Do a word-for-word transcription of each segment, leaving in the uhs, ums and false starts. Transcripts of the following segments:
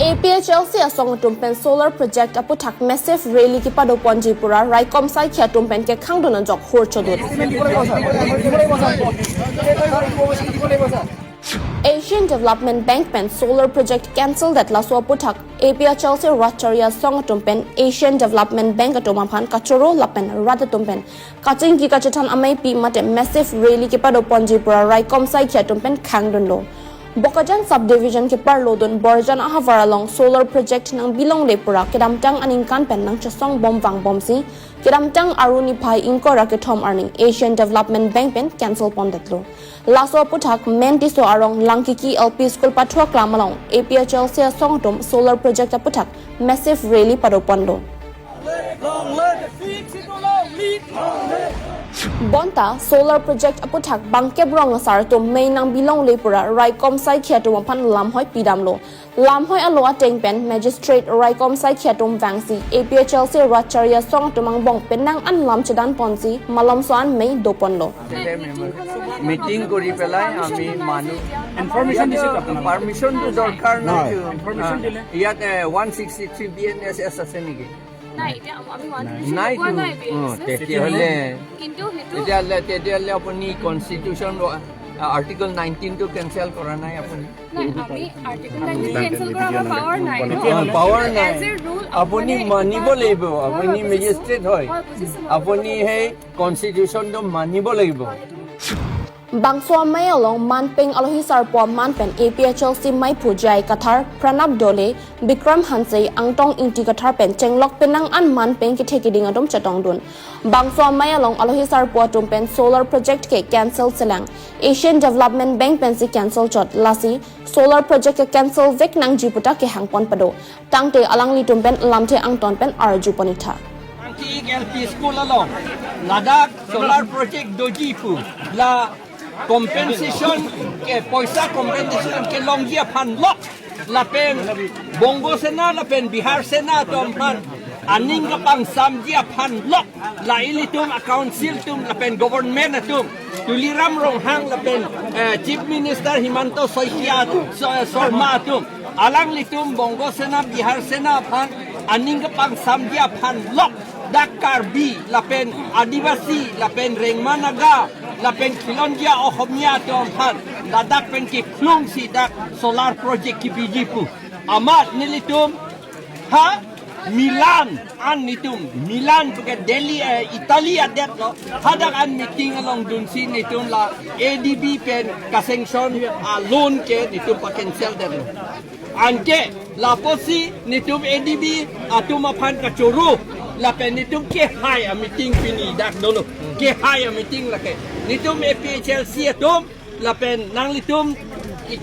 A P H L C asong atum pen solar project aputhak massive rally kepado ponji pura raikom saikhi atum pen kekhangdun ajok hur chodun. Asian Development Bank pen solar project cancel det laso aputhak A P H L C rat chari asong atum pen Asian Development Bank atum aphan kachoro lapen rat atum pen kachingki kachethan ameipi mate massive rally kepado ponji pura raikom saikhi atum pen khangdunlo. Bokajan subdivision keparlodun Borjan ahavar along solar project nangbilongle pura kedamtang aningkan pen nangchesong bom vangbomsi kedamtang aruni phai ingkoi ra kethom arni Asian Development Bank pen cancel pondetlo. Laso aputhak Mentiso arong Langkiki L P School pathu aklam along A P H L C asong atum solar project aputhak massive rally pado ponlo. Bonta solar project aputhak bangkep rong asar atum mei nangbilongle pura raikom saikhi atum aphan lamhoi pidamlo. Lamhoi alo ateng pen magistrate raikom saikhi atum vangsi A P H L C rat chari asong atum angbong penang an lam chedan ponsi malomso an mei do ponlo. Meeting কৰি পেলাই আমি মানুহ ইনফৰমেশ্যন দিছে আপোনালোকক? পাৰ্মিশ্যনটো দৰকাৰ নাই information দিলে? ইয়াত one sixty three B N S S আছে নেকি? নাই, এতিয়া আমি ওৱান নাই পোৱা নাই বি এন এছ এছ। তেতিয়াহ'লে কিন্তু সেইটো তেতিয়াহ'লে তেতিয়াহ'লে আপুনি কনষ্টিটিউশ্যন আৰ্টিকল নাইনটিনটো কেঞ্চেল কৰা নাই আপুনি? নাই, আমি আৰ্টিকল নাইনটিন কেঞ্চেল কৰা আমাৰ পাৱাৰ নাই ন। পাৱাৰ নাই। এজ এ ৰুল আপুনি মানিব লাগিব। আপুনি মেজিষ্ট্ৰেট হয়। আপুনি সেই কনষ্টিটিউশ্যনটো মানিব লাগিব। Bangso amei along manpeng alohi sarpo aman pen A P H L C maiphu J I Kathar, Pranab Dole, Bikram Hanse, Angtong Ingti Kathar pen chenglok penang an manpeng kethe keding atum chetongdun. Bangso amei along alohi sarpo atum pen solar project ke cancel selang Asian Development Bank pensi cancel chot, lasi solar project ke cancel vek nangji puta kehang pon pado. Tangte alanglitum pen lamthe angton pen arju ponitha. Angki L P School along ladak solar project doji pu la compensation ke poisa compensation kelongji aphan lok lapen Bongo Sena lapen Bihar Sena atum aphan aning kapangsamji aphan lok la ilitum a council atum lapen government atum Tuliram Ronghang lapen eh, Chief Minister Himanta Soikia atum, So- Sarma atum alanglitum Bongo Sena Bihar Sena aphan aning kapangsamji aphan lok dak Karbi lapen Adivasi lapen Rengma Naga lapen Khilonjia Ohomia atum aphan ladak pen kephlungsi dak solar project kebiji pu. Amat nelitum ha Milan an nelitum Milan puke Delhi eh, Italy adet lo hadak an meeting along dunsi nelitum la A D B pen kasanction a loan ke nelitum pa cancel det lo. Anke lapusi nelitum A D B atum aphan kachoro lapen nelitum kehai a meeting pini dak dolo kehai a meeting lake nelitum A P H L C atum lapen nanglitum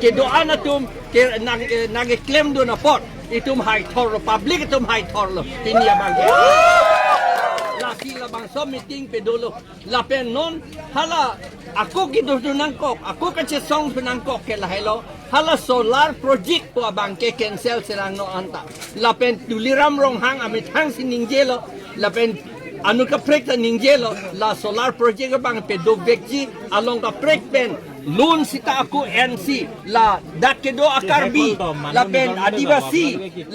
kedo-an atum ke nang eh, nangkeklem dun apot itum hai thorlo public atum hai thorlo pini abang ke. Lasi labangso meeting pedolo lapen non hala ako kedo dun nangkok ako kachesong dun nangkok ke lahelo hala solar project pu abang ke cancel selang non anta lapen Tuliram Ronghang amethang si ningjelo lapen anu kaprek ta ningjelo la solar project abang pedovekji along kaprek pen loan sita ako N C la dak kedo a Karbi lapen Adivasi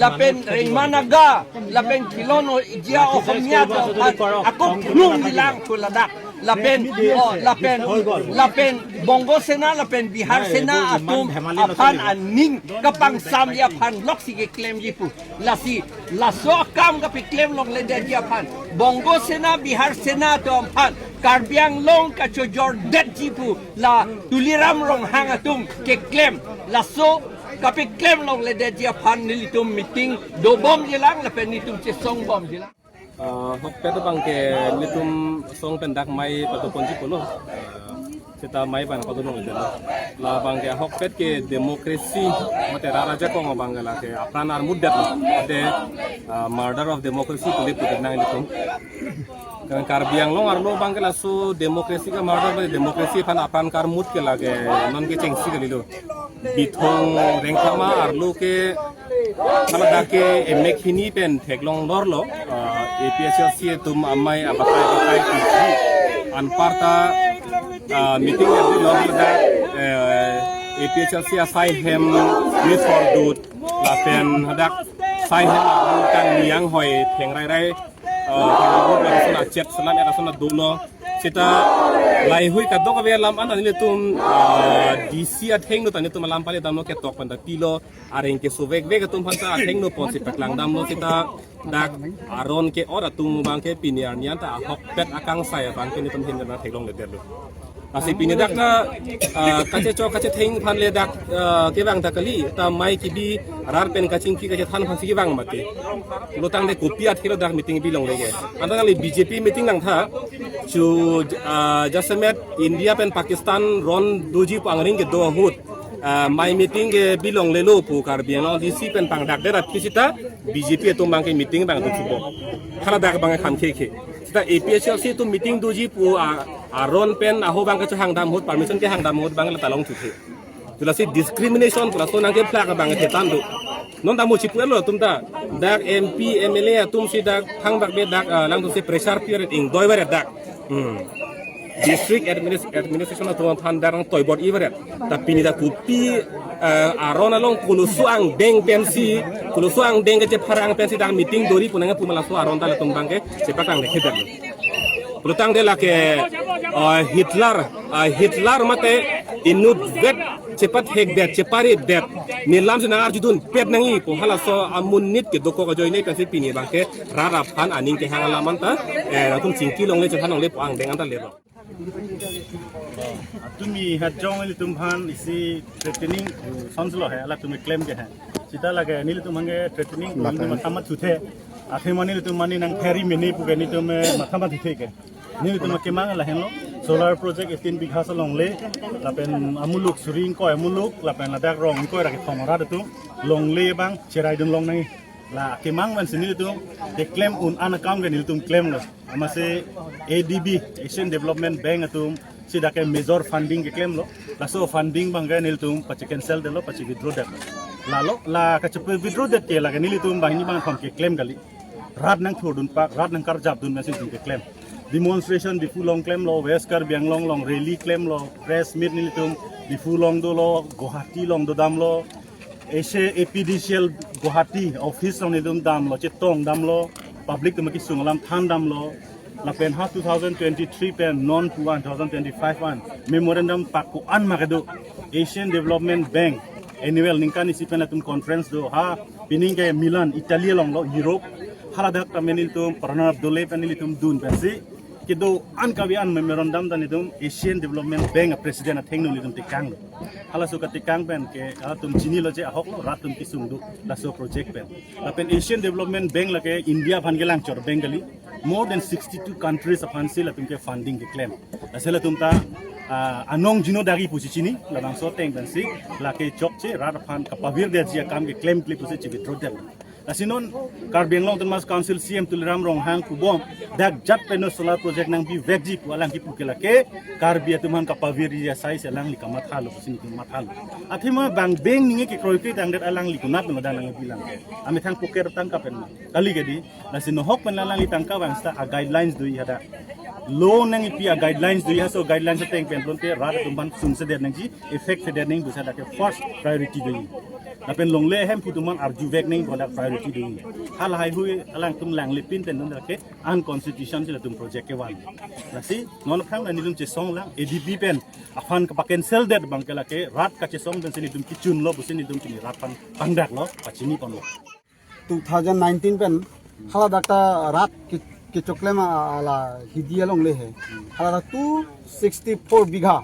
lapen Rengma Naga lapen Khilonjia Ohomia atum aphan ako phlungji lang pu ladak lapen oh, lapen lapen Bongo Sena lapen Bihar Sena atum aphan aning kapangsamji aphan loksi keklemji pu lasi laso akam kapeklem longledetji aphan Bongo Sena Bihar Sena atum aphan Karbi Anglong kachojordetji pu la Tuliram Ronghang atum keklem laso kapeklem longledetji aphan nelitum meeting dobomji lang lapen nelitum chesongbomji lang. Ah, ahokpet abang ke nelitum song pen dak mei pado ponji pulo. Ah, seta mei abang pado nong ejelo. La abang ke ahokpet ke democracy mate rarajakong abang ke lake apran armut det lo. Ate ah, murder of democracy pu le pudet nang nelitum. Kan Karbi Anglong arlo abang ke laso democracy ke murder mate democracy aphan apran karmut ke lake non kechengsi kalilo. Bithung Rengphama arlo ke hala dak ke emek hini pen theklong lor lo, ah, A P H L C atum amei abatai batai kiji anparta, ah, meeting ave lo dak, eh, APHLC asai hem mithor dut lapen hadak sai hem abang kangni anghoi theng rai rai, eh, theng rai rai lason achet selam lason dolo. Seta laheihui kadokave alam an ta nelitum, eh, DC athengno ta nelitum alam pale damlo, ketok pen ta pilo, areng kesuvekvek atum aphan ta athengno ponsi paklang damlo. Seta dak aron ke-ot atum abang ke pini arni an ta ahokpet akangsai abang ke nelitum hin na theklongledetlo. Lasi pini dak ta, ah, kachechok kachetheng aphan le dak, ah, kevang ta kali, ta mai kebi, rat pen kachingki kachethan aphansi kevang mati. Pulotangte kopi athelo dak meeting bilongle ke. Anta kali BJP meeting nangtha, chu, ah, jasemet India pen Pakistan ron doji pu angring kedo ahut, ah, mai meeting ke bilonglelo pu Karbi Anglong DC pen pangdakdet aphi seta BJP atum abang ke meeting abang tu chubo. Haladak abang kham khekhe. Seta APHLC atum meeting doji pu, ah, aron pen aho abang kachehang dam ahut, permission kehang dam ahut abang la ta long chuthe. Tulasi discrimination pura so nangkephlak abang ke tando. Non ta mo chipu elo atum ta. Dak MP, MLA atumsi dak thangbak be dak, ah, alangtumsi pressure pi-et ingdoi baret dak. Hmm. District adminis-, administration atum aphan dak nangtoibor-i baret. Ta pini dak kopi, eh, aron along koloso angdeng pensi, koloso angdeng kachepharang pensi dak meeting dori pu nangpu ma laso aron ta latum abang ke chepaklangdekhe dak. Pulotangte lake, eh, Hitler, eh, Hitler mate inutvet chepathekdet, cheparipdet, nelamsi nangarjudunpet nangji pu halaso amonit kedokok ajoine pensi pini abang ke rat aphan aning kehang alam an ta, eh, latum chingki longle chethan longle pu angdeng an ta lelo. Tumi hajong ilitum aphan isi threatening, uh, sonslo he, latum klem ke he. Seta lake nelitum abang ke threatening, nelitum matha mathuthe. Akhir mane nelitum mane nang ferry mene pu ke nelitum, eh, matha mathuthe ke. Nelitum kemang lahenlo, solar project eighteen bigha alongle, lapen amuluk suri ingkoi amuluk, lapen ladak rong ingkoi ra kethom arat atum, longle abang, cheraidun long nangji. La kemang pensi nelitum, keklem un an akam ke nelitum klemlo. Amatsi ADB, Asian Development Bank atumsi dak ke major funding keklemlo. Laso funding abang ke nelitum pache-cancel detlo, pache-withdraw detlo. Lalo, la kachepe-withdraw det ke lake nelitum banghini bangphom keklem kali. Rat nangthurdunpak, rat nangkarjapdun pensi nelitum keklem. Demonstration Diphu along klemlo, West Karbi Anglong along rally klemlo, press meet nelitum Diphu along dolo, Guwahati along dodamlo, Asia APDCL Guwahati office along nelitum damlo, chetong damlo, public atum akesung alam than damlo, lapen ha two thousand twenty-three pen non pu an, two thousand twenty-five an memorandum pak ko-an ma kedo, Asian Development Bank annual ningkan isi pen latum conference do, ha pining ke Milan, Italy alonglo, Europe, haladak ta nelitum partner dole pen nelitum dun pensi kedo an kave an memorandum ta nelitum Asian Development Bank a president athengno nelitum tekanglo. Halaso katekang pen ke latum chinilo je ahoklo, rat atum kesung do laso project pen. Lapen Asian Development Bank lake India aphan kelangchor bank kali. More than sixty-two countries aphansi latum ke funding keklem. Lasi latum ta, ah, anong jino dagi pusi chini, labangso ateng pensi, lake chokche, rat aphan kapavirdetji akam keklemkle pusi che-withdraw det. Lasi non Karbi Anglong Autonomous Council CEM Tuliram Ronghang pubom, dak jat pensi solar project nangpivekji pu alang kipu ke lake, Karbi atum aphan kapavirji asai si alangli kamathalo, pusi nelitum mathalo. Athema bang bank ninge kekroikre tangdet alangli konat nang dang nangbilang ke. Amethang poker tangka pen ma. Kali ke di, lasi nohok pen alangli tangka vang seta a guidelines doji hadak. Loan nangkipi a guidelines doji, laso guidelines ateng pen pulote rat atum aphan sungsedet nangji, effect fedet nangji pusi dak ke first priority doji. Lapen longle ahemphu atum aphan arjuvek nangji pu dak priority doji. Halaheihui alangtum langle pin pen non dak ke unconstitutional si latum project kevan. Lasi non aphrang nelitum chesong lang ADB pen aphan kapa-cancel det abang ke lake rat kachesong pensi nelitum kechunlo pusi nelitum pini rat aphan pangdaklo, pachini ponlo. Two thousand nineteen pen haladak ta rat ke, kechoklem a, ala hidi alongle he. Haladak two sixty-four bigha.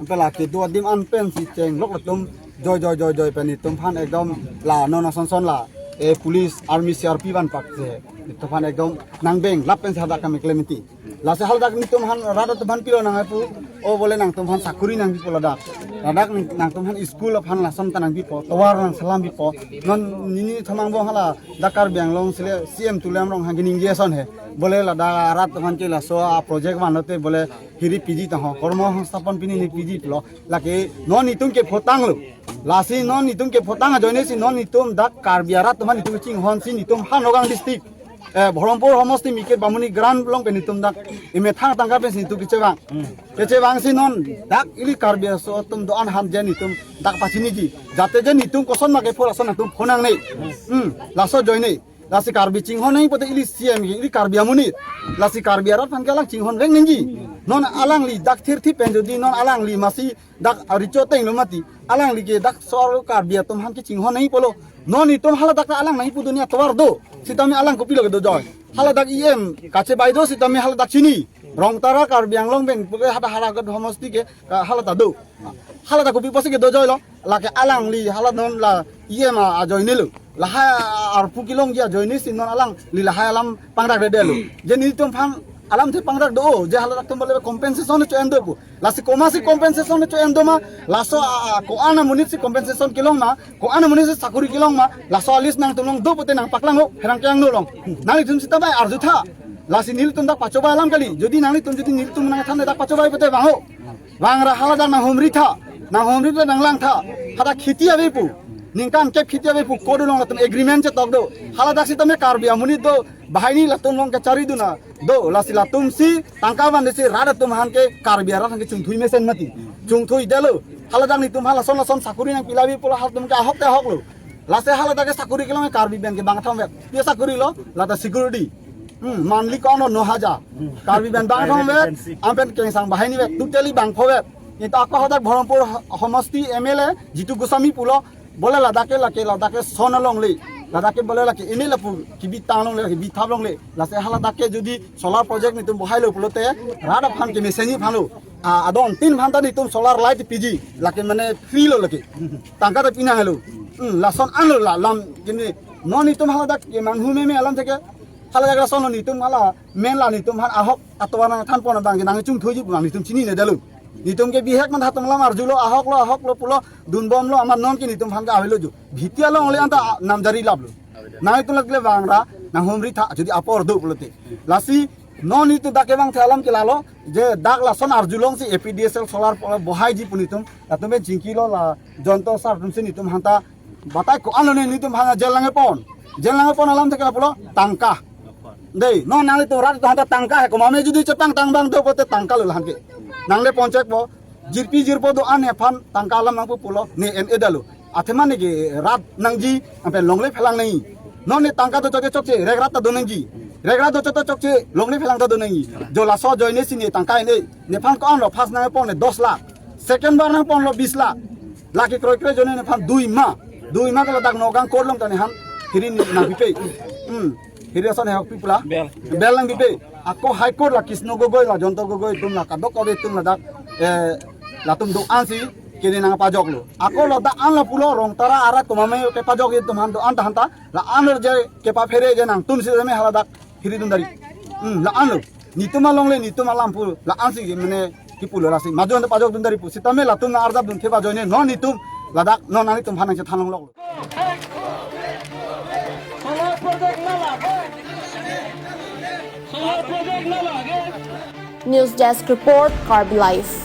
Anpe la kedo adim an pensi chenglok latum joi joi joi joi pen nelitum aphan ekdom la non ason son la, eh, police, army, CRP vanpak si. Nelitum aphan ekdom nang beng lap pensi hadak kami klem mati. Lasi haladak nelitum aphan rat atum aphan pilo nangpu, o bole nangtum aphan sakuri nangpipo ladak. Ladak nang, nangtum aphan school aphan lason ta nangpipo, tovar nang salam pipo. Non nini thamang bong hala dak Karbi Anglong sile CEM Tuliram Ronghang keningje ason he. Bole ladak rat atum aphan ke laso a project vanlote bole hiri piji tangho, kormo sangstapon pini ni piji pulo. Lake non nelitum kephotanglo. Lasi non nelitum kephotang ajoine si non nelitum dak Karbi arat atum aphan nelitum chinghon si nelitum ha Nagaon district Eh, Bharampur homosti Mikir Bamuni Grant along pen netum dak emethang tangka pensi netum kechevang. Kechevangsi non dak ili Karbi aso atum do-an aphan je netum dak pachiniji. Jate je netum koson ma kephur ason atum phonangne. Hmm, laso ajoine. Lasi Karbi chinghon nangji pote ili C M ke, ili Karbi amonit. Lasi Karbi arat aphan ke alang chinghon vek nangji. Non alangli dak thirthi pen jodi non alangli masi dak aricho tenglo mati. Alangli ke dak sor Karbi atum aphan ke chinghon nangji pulo. Non netum haladak ta alang nangji pu dunia tovar do. Sitame alang kopilo kedojoi. Haladak E M kachebai do sitame haladak chini. Rongtara Karbi Anglong pen puke hada Howraghat homosti ke, ah, haladak do. Haladak kopi pusi kedojoilo. Lake alangli hala non la E M a ajoine lo. Lahai arpu kelongji ajoinesi non alangli lahai alam pangdak dede lo. Je netum aphan alamthe pangdak do, je haladak atum bole compensation cho-en do pu. Lasi komatsi compensation cho-en do ma, laso a, a, ko-an amonitsi compensation kelong ma, ko-an amonitsi sakori kelong ma, laso a-list nangtum along do pote nangpaklanglo, pherangke angno along. Nanglitum sita bai arjutha. Lasi nelitum dak pachobai alam kali. Jodi nanglitum, jodi nelitum nangthan dak pachobai pote vangho. Vangra haladak nanghumritha, nanghumritha nanglangtha. Hadak kheti avepo. Ningkan kep kheti avepo, code along latum agreement chetok do. Haladak sitame Karbi amonit do, banghini latum along kachari dun a do, lasi latumsi tangka vandetsi rat atum aphan ke Karbi arat aphan ke chungthui mesen mati. Chungthui detlo. Haladak netum aphan lason lason sakori nangpi lavi pulo halatum ke ahok te ahok lo. Lasi haladak ke sakori kelong Karbi pen ke bang atham vet. Dia sakori lo, lata security. Hmm, monthly kono no hajar. Karbi pen bang atham vet, amphen kengsang banghini vet, totally bangpho vet. Neta ako hadak Bharampur homosti M L A, Jitu Goswami pulo, bole ladak ke lake, ladak ke son alongle. Ladak ke bole lake ini lapu, kibitang longle, kibithap longle. Lasi haladak ke jodi solar project netum bohailo pulote, rat aphan ke mesenji aphan lo. Ah, adon tin aphan ta netum solar light piji, lake mane free lo lake. Tangka ta pinang lo. Hmm, lason anlo la, lam kini. Non netum haladak ke manghu meme alamthe ke. Haladak lason lo netum hala, men la netum aphan ahok atovar nangthan pon abang ke nangchungthuiji pu netum chinine detlo. Netum ke bihek man hatung lam arjulo, ahok lo, ahok lo pulo, dunbomlo, amat non ke netum aphan ke avelo jo. Bhitia longle anta namjari laplo. Nangtum lake vangra, nanghumritha, jodi apor do pulote. Lasi, non netum dak kevangthe alam ke lalo, je dak lason arjulongsi A P D S L solar po-, bohaiji pu netum, latum pen chingkilo la, Jayanta sir atumsi netum aphan ta, batai ko-an lone netum aphan jail nangpon. Jail nangpon alamthe ke lapulo, tangka. Dei, non nanglitum rat atum aphan ta tangka he, komame jodi chepangtang abang do pote tangka lo la aphan ke. Nangle ponchek po, jirpi jirpo do-an nephan tangka alam nangpu pulo, ne en-e detlo. Athema ne ke rat nangji, amphe longle phelang nangji. Non ne tangka do chokche chokche, rek rat ta do nangji. Rek rat do chokche chokche, longle phelang ta do nangji. Jo laso ajoinesi ne tangka en-e. Nephan ko-an lo, first nangpon ne dos lakh. Second bar nangponlo bis lakh. Lake kroikre ajoine nephan dui ma. Dui ma ke ladak Nagaon court along ta nephan hiri nangpipe. Hmm. Hiri ason hehok pi pu la. Bail. Bail nangpipe. Ako High Court la Krishna Gogoi la Jayanta Gogoi atum la kadokave atum ladak, eh, latum do-ansi kene nangpajoklo. Ako ladak an lapulo Rongtara arat komame kepajokji atum aphan do-an ta aphan ta la-an lo je kepaphere je nangtumsi me haladak hiri dun dari. Hmm, la-an lo. Netum alongle netum alam pu la-ansi mane kipulo lasi. Madu anta pajok dun dari pu. Sitame latum nang-arjap dunthe ajoine non netum ladak non nanglitum aphan nangchethan longlok. Solar project na lage. Solar project na lage. News Desk Report, Karbi Live.